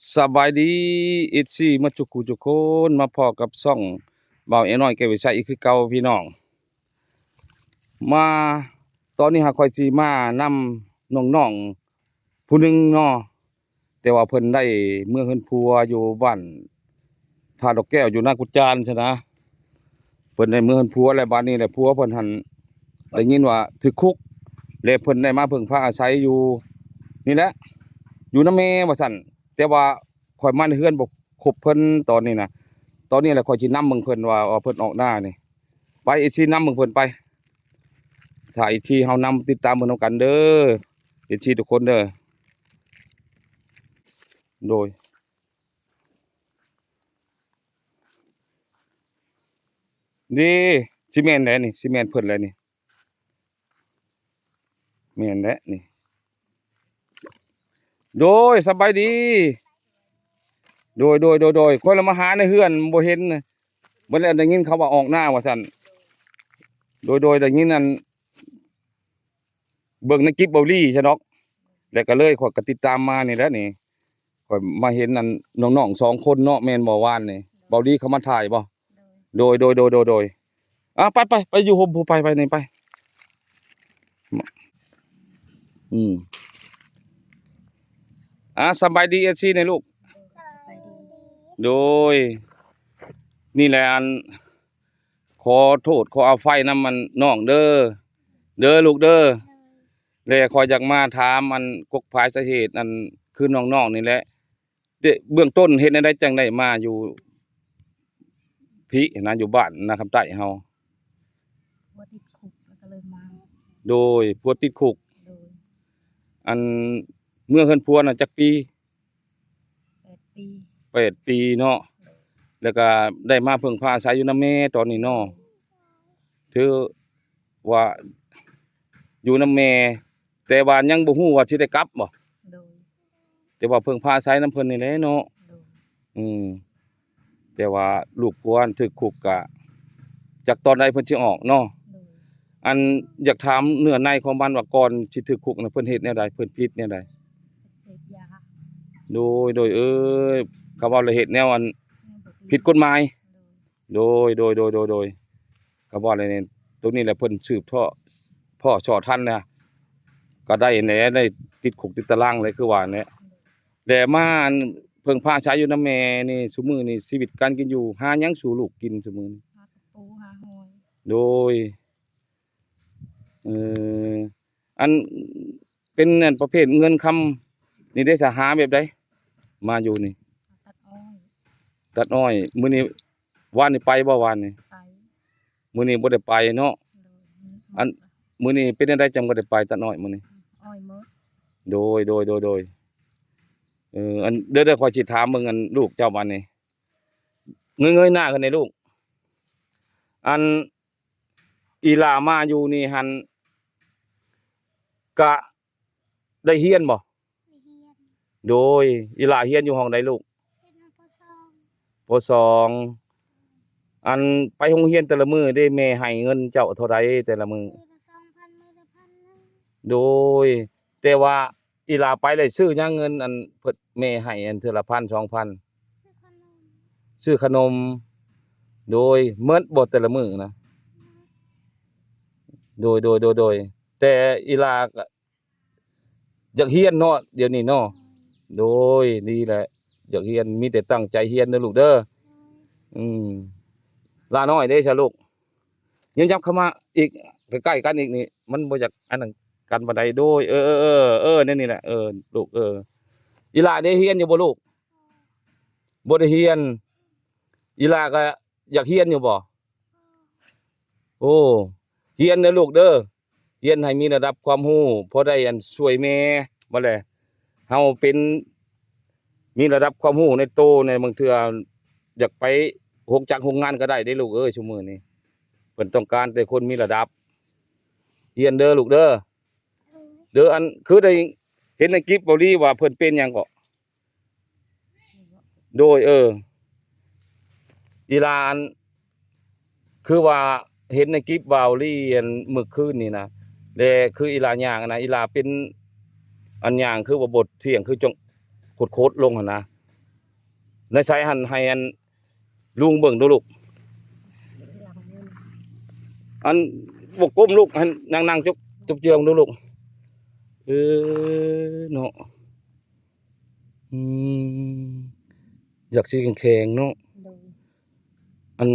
ສະບາຍດີ ເອັຟຊີ ໝົດທຸກຜູ້ທຸກຄົນ ມາພໍ້ກັບຊ່ອງບ່າວແອນ້ອຍແກ້ວວິໄຊອີກຄືເກົ່າພີ່ນ້ອງ. ມາ ຕອນນີ້ຫາຂ້ອຍຊິມານຳນ້ອງໆຜູ້ໜຶ່ງເນາະ ແຕ່ວ່າເພິ່ນໄດ້ເມືອເຮືອນຜົວຢູ່ບ້ານທ່າດອກແກ້ວ ຢູ່ນາກຸດຈານຊັ້ນນະ. ເພິ່ນໄດ້ເມືອເຮືອນຜົວແລ້ວ ບາດນີ້ແຫຼະ ຜົວເພິ່ນຫັ້ນໄດ້ຍິນວ່າຖືກຄຸກ ແລະ ເພິ່ນໄດ້ມາເພິ່ງພາອາໄສຢູ່ນີ້ແຫຼະ ຢູ່ນຳແມ່ວ່າຊັ້ນ. ແຕ່ວ່າຂ້ອຍມາໃນເຮືອນບໍ່ຄົບເພິ່ນຕອນນີ້ນະ. ຕອນນີ້ແຫຼະຂ້ອຍຊິນຳເບິ່ງເພິ່ນວ່າ ວ່າເພິ່ນອອກໜ້ານີ້. ໄປ ເອັຟຊີ ນຳເບິ່ງເພິ່ນໄປ. ຖ້າ ເອັຟຊີ ເຮົານຳຕິດຕາມເບິ່ງນຳກັນເດີ ເອັຟຊີ ທຸກຄົນເດີ. ໂດຍ ນີ້ ຊິແມ່ນແຫຼະນີ້ ຊິແມ່ນເພິ່ນແຫຼະນີ້ ແມ່ນແຫຼະນີ້. ໂດຍ ສະບາຍດີ. ໂດຍ ໂດຍ ໂດຍ ໂດຍ ຂ້ອຍລະມາຫາໃນເຮືອນບໍ່ເຫັນ ເບິ່ງແລ້ວໄດ້ຍິນເຂົາວ່າອອກໜ້າວ່າຊັ້ນ. ໂດຍ ໂດຍ ໄດ້ຍິນອັນ ເບິ່ງໃນກິບເບົາລີຊະດອກ ແລ້ວກໍເລີຍຂ້ອຍກໍຕິດຕາມມານີ້ແຫຼະນີ້. ຂ້ອຍມາເຫັນອັນນ້ອງໆສອງຄົນເນາະ ແມ່ນບໍ່ ວານນີ້ ເບົາລີເຂົາມາຖ່າຍບໍ່? ໂດຍ ໂດຍ ໂດຍ ໂດຍ ໂດຍ. ອ່າ ໄປ ໄປ ໄປຢູ່ຮົ່ມຜູ້ ໄປ ໄປນີ້ໄປ. ອືມ ອ່າ ສະບາຍດີ ເອັຟຊີ ແດ່ລູກ. ໂດຍ ນີ້ແຫຼະ ອັນ ຂໍໂທດຂໍອະໄພນຳອັນນ້ອງເດີ ເດີລູກເດີ. ແລະ ຂ້ອຍຢາກມາຖາມອັນກົກພາຍສາເຫດ ອັນຄືນ້ອງໆນີ້ແຫຼະ ເບື້ອງຕົ້ນເຮັດແນວໃດຈັ່ງໄດ້ມາຢູ່ພີ້ຫັ້ນນະ ຢູ່ບ້ານນາຄຳໃຕ້ເຮົາ? ຜົວຕິດຄຸກ ແລ້ວກໍເລີຍມາ. ໂດຍ ຜົວຕິດຄຸກ. ໂດຍ ອັນເມືອເຮືອນຜົວນະຈັກປີ? ແປດປີ. ແປດປີເນາະ. ໂດຍ ແລ້ວກໍໄດ້ມາເພິ່ງພາອາໄສຢູ່ນຳແມ່ຕອນນີ້ເນາະ. ໂດຍ ຖືວ່າຢູ່ນຳແມ່ ແຕ່ວ່າຍັງບໍ່ຮູ້ວ່າຊິໄດ້ກັບບໍ່? ໂດຍ ແຕ່ວ່າເພິ່ງພາອາໄສນຳເພິ່ນນີ້ແຫຼະເນາະ. ໂດຍ ອືມ ແຕ່ວ່າລູກຜົວຖືກຄຸກກະຈັກຕອນໃດເພິ່ນຊິອອກເນາະ. ໂດຍ ອັນຢາກຖາມເນື້ອໃນຂອງມັນວ່າ ກ່ອນຊິຖືກຄຸກນະ ເພິ່ນເຮັດແນວໃດ? ເພິ່ນຜິດແນວໃດ? ເສບຢາ. ໂດຍ ໂດຍ ເອີ ຄຳເວົ້າລະເຮັດແນວອັນ ແນວບໍ່ດີ ຜິດກົດໝາຍ. ໂດຍ ໂດຍ ໂດຍ ໂດຍ ໂດຍ ໂດຍ ກໍວ່າແລ້ວນີ້ ຕົວນີ້ແຫຼະເພິ່ນສືບເທາະ ພໍ້ຊອກທັນນະ ກໍໄດ້ແຫຼະ ໄດ້ຕິດຄຸກຕິດຕາລາງແຫຼະ ຄືວ່າແຫຼະ. ແລະມາອັນເພິ່ງພາອາໄສຢູ່ນຳແມ່ນີ້ ຊຸມື້ນີ້ຊີວິດການກິນຢູ່ ຫາຫຍັງສູ່ລູກກິນຊຸມື້ນີ້? ຫາກະປູ ຫາຫອຍ. ໂດຍ ເອີ ອັນເປັນອັນປະເພດເງິນຄຳນີ້ໄດ້ສະຫາແບບໃດ ມາຢູ່ນີ້? ຕັດອ້ອຍ. ຕັດອ້ອຍ. ມື້ນີ້ ວານນີ້ໄປບໍ່ ວານນີ້? ໄປ. ມື້ນີ້ບໍ່ໄດ້ໄປເນາະ. ໂດຍ. ອັນ ມື້ນີ້ເປັນແນວໃດຈັ່ງບໍ່ໄດ້ໄປຕັດອ້ອຍມື້ນີ້? ອ້ອຍໝົດ. ໂດຍ ໂດຍ ໂດຍ ໂດຍ. ເອີ ອັນ ດຽວ ດຽວຂ້ອຍຊິຖາມເບິ່ງອັນລູກເຈົ້າບາດນີ້ ເງີຍໆໜ້າຂຶ້ນແດ່ລູກ. ອັນ ອີ່ຫຼ້າມາຢູ່ນີ້ຫັ້ນ ກະໄດ້ຮຽນບໍ່? ໄດ້ຮຽນ. ໂດຍ ອີ່ຫຼ້າຮຽນຢູ່ຫ້ອງໃດລູກ? ຮຽນຫ້ອງ ປໍສອງ. ປໍສອງ. ອັນໄປໂຮງຮຽນແຕ່ລະມື້ເດ້ ແມ່ໃຫ້ເງິນເຈົ້າເທົ່າໃດແຕ່ລະມື້? ມື້ລະສອງພັນ ມື້ລະພັນໜຶ່ງ. ໂດຍ ແຕ່ວ່າ ອີ່ຫຼ້າໄປແລ້ວຊື້ຫຍັງເງິນອັນເພິ່ນແມ່ໃຫ້ອັນເທື່ອລະພັນສອງພັນ? ຊື້ຂະໜົມ. ໂດຍ ໝົດບໍ່ແຕ່ລະມື້ນະ? ໂດຍ ໂດຍ ໂດຍ ໂດຍ. ແຕ່ອີ່ຫຼ້າກະຢາກຮຽນເນາະ ດຽວນີ້ເນາະ. ໂດຍ ດີແຫຼະ ຢາກຮຽນ ມີແຕ່ຕັ້ງໃຈຮຽນເດີລູກເດີ. ອືມ ຫຼ້ານ້ອຍເດ້ຊະລູກ? ຍັບໆເຂົ້າມາອີກ ໃກ້ໆກັນອີກນີ້ ມັນບໍ່ຢາກອັນນັ້ນກັນປານໃດ. ໂດຍ ເອີ ເອີ ເອີ ເອີ ແນວນີ້ແຫຼະ ເອີ ລູກ ເອີ. ອີ່ຫຼ້າໄດ້ຮຽນຢູ່ບໍ່ລູກ? ບໍ່ໄດ້ຮຽນ. ອີ່ຫຼ້າກໍຢາກຮຽນຢູ່ບໍ່? ໂອ້ ຮຽນເດີລູກເດີ. ຮຽນໃຫ້ມີລະດັບຄວາມຮູ້ ພໍໄດ້ອັນຊ່ວຍແມ່ ວ່າແຫຼະ ເຮົາເປັນ ມີລະດັບຄວາມຮູ້ໃນໂຕ ໃນບາງເທື່ອຢາກໄປໂຮງຈັກໂຮງງານກໍໄດ້ເດ້ລູກເອີຍ. ຊຸມື້ນີ້ເພິ່ນຕ້ອງການແຕ່ຄົນມີລະດັບ. ຮຽນເດີລູກເດີ ເດີ. ອັນຄືໄດ້ເຫັນໃນກິບເບົາລີວ່າເພິ່ນເປັນຫຍັງເກາະ? ໂດຍ ເອີ ອີ່ຫຼ້າ ອັນ ຄືວ່າເຫັນໃນກິບເບົາລີ ອັນ ມື້ຄືນນີ້ນະ ແລະ ຄືອີ່ຫຼ້າຍ່າງນະ ອີ່ຫຼ້າເປັນ ອັນ ຍ່າງຄືວ່າບົດທ່ຽງ ຄືຈອງຄົດໆລົງຫັ້ນນະ. ໃນໃສຫັ້ນ ໃຫ້ອັນລຸງເບິ່ງດູລູກ. ອັນບໍ່ກົ້ມລູກ ຫັ້ນນັ່ງໆ ຈົບ ຈົບເຈື່ອງດູລູກ. ເອີເນາະ ອືມ ຢາກຊິແຂງໆເນາະ. ໂດຍ ອັນ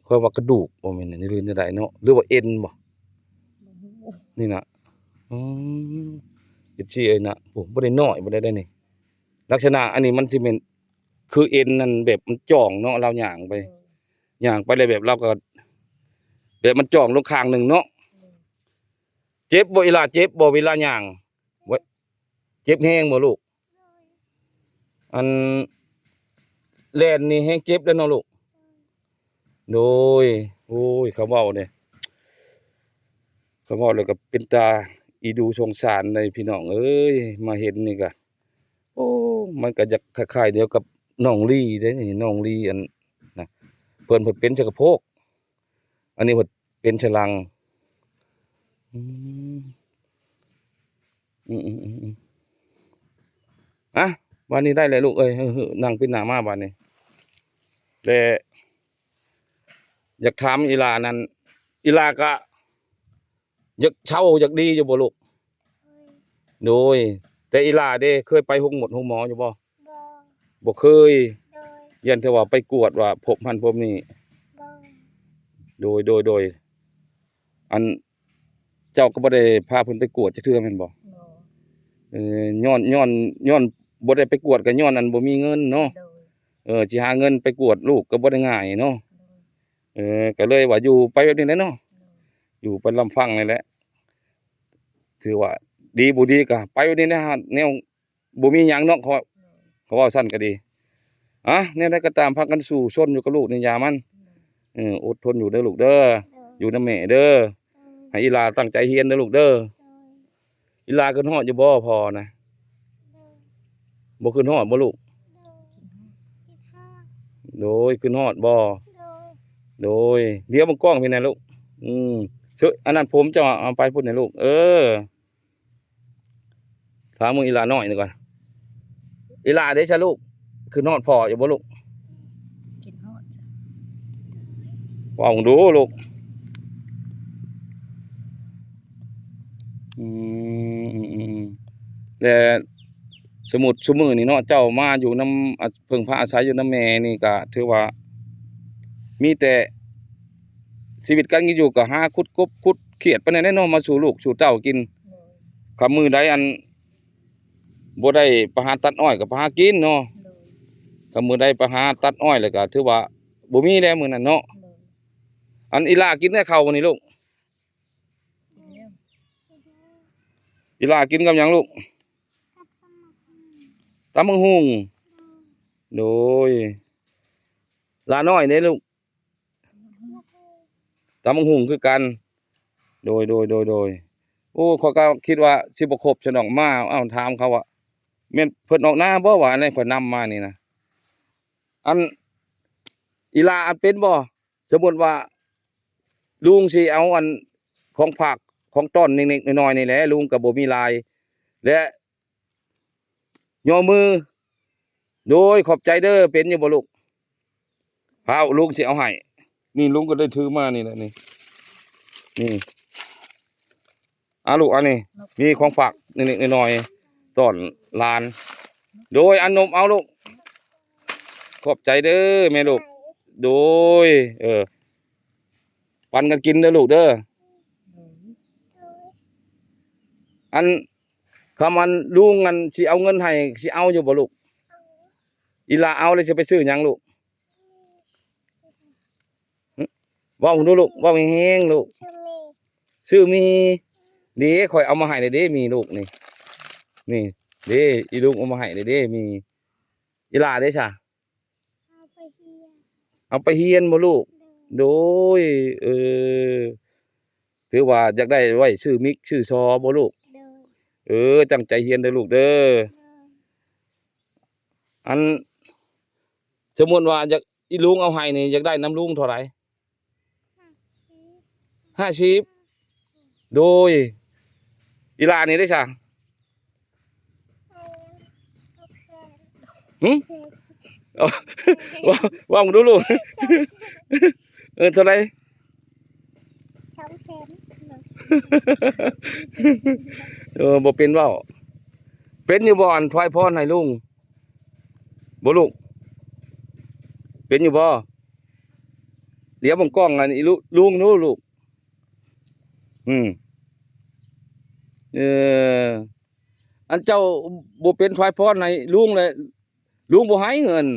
ຂ້ອຍວ່າກະດູກບໍ່ແມ່ນ ຫຼືແນວໃດເນາະ ຫຼືວ່າເອັນບໍ່? ບໍ່ຮູ້ ນີ້ນະ. ອໍ ເອັນຊີ້ເອີຍນະ ໂອ້ ບໍ່ໄດ້ນ້ອຍບໍ່ໄດ້ ໄດ້ນີ້. ລັກສະນະອັນນີ້ມັນຊິແມ່ນຄືເອັນນັ້ນ ແບບມັນຈ່ອງເນາະ ລາວຍ່າງໄປ ໂດຍ ຍ່າງໄປແລ້ວແບບລາວກໍ ແບບມັນຈ່ອງລົງຂ້າງໜຶ່ງເນາະ. ໂດຍ ເຈັບບໍ່ອີ່ຫຼ້າ? ເຈັບບໍ່ເວລາຍ່າງ? ເຈັບແຮງບໍ່ລູກ? ອັນແລ່ນນີ້ແຮງເຈັບແລ້ວເນາະລູກ. ໂດຍ ໂອ້ຍ ຄຳເວົ້າເດ້ ຄຳເວົ້າແລ້ວກໍເປັນຕາອີດູສົງສານເດ້ພີ່ນ້ອງເອີຍ. ມາເຫັນນີ້ກໍ ໂອ້ ມັນກໍຢາກຄ້າຍໆດຽວກັບນ້ອງລີເດ້ນີ້ ນ້ອງລີອັນນະ ເພິ່ນ ເພິ່ນເປັນໃສ່ກະໂພກ ອັນນີ້ເພິ່ນເປັນໃສ່ຫຼັງ. ອືມ ອືມໆໆໆ ອະ ບາດນີ້ໄດ້ແລ້ວລູກເອີຍ. ເຮີ້ໆ ນັ່ງປິດໜ້າມາບາດນີ້ ແລະ ຢາກຖາມອີ່ຫຼ້ານັ້ນ ອີ່ຫຼ້າກະຢາກເຊົາຢາກດີຢູ່ບໍ່ລູກ? ໂດຍ ແຕ່ອີ່ຫຼ້າເດ້ ເຄີຍໄປໂຮງໝົດໂຮງໝໍຢູ່ບໍ່? ບໍ່ ບໍ່ເຄີຍ. ໂດຍ ຢ້ານແຕ່ວ່າໄປກວດວ່າພົບຫັ້ນພົບນີ້. ບໍ່ ໂດຍ ໂດຍ ໂດຍ ອັນ ເຈົ້າກໍບໍ່ໄດ້ພາເພິ່ນໄປກວດຈັກເທື່ອແມ່ນບໍ່? ບໍ່ ເອີ ຍ້ອນ ຍ້ອນ ຍ້ອນບໍ່ໄດ້ໄປກວດກໍຍ້ອນອັນບໍ່ມີເງິນເນາະ. ໂດຍ ເອີ ຊິຫາເງິນໄປກວດລູກກໍບໍ່ໄດ້ງ່າຍເນາະ. ໂດຍ ເອີ ກໍເລີຍວ່າຢູ່ໄປແບບນີ້ແຫຼະເນາະ. ໂດຍ ຢູ່ໄປລຳພັງນີ້ແຫຼະ ຖືວ່າດີບໍ່ດີກໍໄປແບບນີ້ແຫຼະ ແນວ ບໍ່ມີຫຍັງເນາະ ເຂົາ ເຂົາເວົ້າຊັ້ນກໍດີ. ອະ ແນວໃດກໍຕາມ ພາກັນສູ້ຊົນຢູ່ກັບລູກໃນຢາມມັນ. ເອີ ອົດທົນຢູ່ເດີລູກເດີ ຢູ່ນຳແມ່ເດີ. ໃຫ້ອີ່ຫຼ້າຕັ້ງໃຈຮຽນເດີລູກເດີ. ອີ່ຫຼ້າຄິດຮອດຢູ່ບໍ່ພໍ່ນະ? ບໍ່ຄິດຮອດບໍ່ລູກ? ໂດຍ ຄິດຮອດບໍ່? ໂດຍ ດຽວເບິ່ງກ້ອງພີ້ນະລູກ. ອືມ ເຊີ ອັນນັ້ນຜົມເຈົ້າ ເອົາໄປພຸ້ນນະລູກ. ເອີ ຖາມເບິ່ງອີ່ຫຼ້ານ້ອຍນີ້ກ່ອນ. ອີ່ຫຼ້າເດ້ຊະລູກ ຄິດຮອດພໍ່ຢູ່ບໍ່ລູກ? ຄິດຮອດຈ້ະ. ເວົ້າເບິ່ງດູລູກ. ອືມ ແລະ ສົມມຸດຊຸມື້ນີ້ເນາະ ເຈົ້າມາຢູ່ນຳ ອາ ເພິ່ງພາອາໄສຢູ່ນຳແມ່ນີ້ ກະຖືວ່າມີແຕ່ຊີວິດການກິນຢູ່ ກະຫາຂຸດກົບຂຸດຂຽດໄປແນວໃດເນາະ ມາສູ່ລູກສູ່ເຕົ້າກິນ. ໂດຍ ຄັນມື້ໃດອັນ ບໍ່ໄດ້ໄປຫາຕັດອ້ອຍກໍໄປຫາກິນເນາະ. ໂດຍ ຖ້າມື້ໃດໄປຫາຕັດອ້ອຍແລ້ວກໍຖືວ່າບໍ່ມີແລ້ວມື້ນັ້ນເນາະ. ໂດຍ ອັນອີ່ຫຼ້າກິນໄດ້ເຂົ້າບໍ່ນີ້ລູກ? ກິນແລ້ວ. ອີ່ຫຼ້າກິນກັບຫຍັງລູກ? ກັບຕຳບັກຫຸ່ງ. ໂດຍ ຫຼ້ານ້ອຍເດ້ລູກ? ຕຳບັກຫຸ່ງຄືກັນ. ໂດຍ ໂດຍ ໂດຍ ໂດຍ. ໂອ້ ຂ້ອຍກໍຄິດວ່າຊິບໍ່ຄົບຊະດອກ ມາ ເອົ້າ ຖາມເຂົາວ່າ ແມ່ນເພິ່ນອອກນາບໍ່ ວ່າອັນນີ້ຂ້ອຍນຳມານີ້ນະ. ອັນ ອີ່ຫຼ້າອັນເປັນບໍ່? ສົມມຸດວ່າລຸງຊິເອົາອັນຂອງຝາກຂອງຕ້ອນເລັກໆນ້ອຍໆນີ້ແຫຼະ ລຸງກໍບໍ່ມີຫຼາຍ ແລະ ຍໍມື. ໂດຍ ຂອບໃຈເດີ. ເປັນຢູ່ບໍ່ລູກ? ພ້າວ ລຸງຊິເອົາໃຫ້. ນີ້ລຸງກໍໄດ້ຖືມານີ້ແຫຼະ ນີ້ ນີ້ ອາລູກ ອັນນີ້ມີຂອງຝາກເລັກໆນ້ອຍໆຕ້ອນຫຼານ. ໂດຍ ອານົບເອົາລູກ. ຂອບໃຈເດີແມ່ລູກ. ໂດຍ ເອີ ປັນກັນກິນເດີລູກເດີ. ອັນ ຄຳອັນລຸງອັນຊິເອົາເງິນໃຫ້ ຊິເອົາຢູ່ບໍ່ລູກ? ອີ່ຫຼ້າເອົາແລ້ວຊິໄປຊື້ຫຍັງລູກ? ຫຶ ເວົ້າດູລູກ ເວົ້າແຮງໆລູກ. ຊື້ໝີ່ ຊື້ໝີ່. ເດ້ ຂ້ອຍເອົາມາໃຫ້ແລ້ວເດ້ ໝີ່ລູກນີ້ ນີ້ເດ້ ອີລຸງເອົາມາໃຫ້ແລ້ວເດ້ ໝີ່. ອີ່ຫຼ້າເດ້ຊະ? ເອົາໄປຮຽນ ເອົາໄປຮຽນບໍ່ລູກ? ໂດຍ ໂດຍ ເອີ ຖືວ່າຢາກໄດ້ໄວ້ຊື້ມິກຊື້ຊໍບໍ່ລູກ? ໂດຍ ເອີ ຕັ້ງໃຈຮຽນເດີລູກເດີ. ໂດຍ ອັນ ສົມມຸດວ່າຢາກ ອີລຸງເອົາໃຫ້ນີ້ ຢາກໄດ້ນຳລຸງເທົ່າໃດ? ຫ້າສິບ ຫ້າສິບ. ໂດຍ ອີ່ຫຼ້ານີ້ເດ້ຊະ? ຫຶ ເອີ ຫົກແສນ. ເວົ້າ ເວົ້າ ເວົ້າມາດູລູກ ເອີ ເທົ່າໃດ? ສອງແສນ ເອີ ບໍ່ເປັນເວົ້າ. ເປັນຢູ່ບໍ່ ອັນຖວາຍພອນໃຫ້ລຸງ? ບໍ່ລູກ ເປັນຢູ່ບໍ່? ຫຼຽວເບິ່ງກ້ອງອັນນີ້ລຸ ລຸງດູລູກ. ອືມ ເອີ ອັນເຈົ້າບໍ່ເປັນຖວາຍພອນໃຫ້ລຸງແຫຼະ ລຸງບໍ່ໃຫ້ເງິນ.